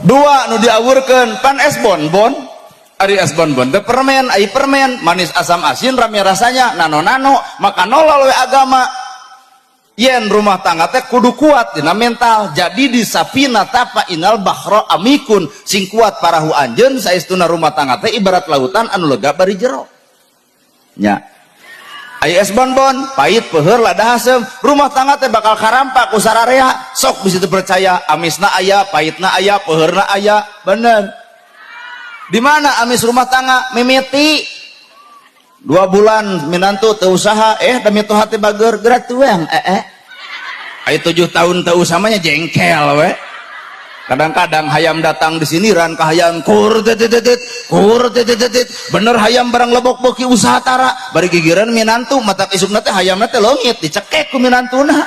Dua nu diawurkeun pan es bonbon. Ari es bonbon teh permen, ai permen manis asam asin rame rasanya, nano nano, maka nolol we agama. Yen rumah tangga teh kudu kuat dina mental. Jadi di safina fa innal bahra amikun, sing kuat parahu anjeun, saestuna rumah tangga teh ibarat lautan anu lega bari jero. Nya. Ai es bonbon, pahit peuheur lada haseum, rumah tangga teh bakal karampak ku sararea. Sok bisa percaya, amisna aya, pahitna aya, peuheurna aya, bener. Di mana amis rumah tangga mimiti 2 bulan minantu teu usaha, demi tuh hati bager gerak tuang Ayo 7 tahun teu usamanya jengkel we. Kadang-kadang hayam datang di sini ran ka hayam kur titit kur titit, bener hayam barang lebok beuki usaha tara bari gigiran minantu, matak isukna teh hayamna teh leungit dicekek ku minantuna.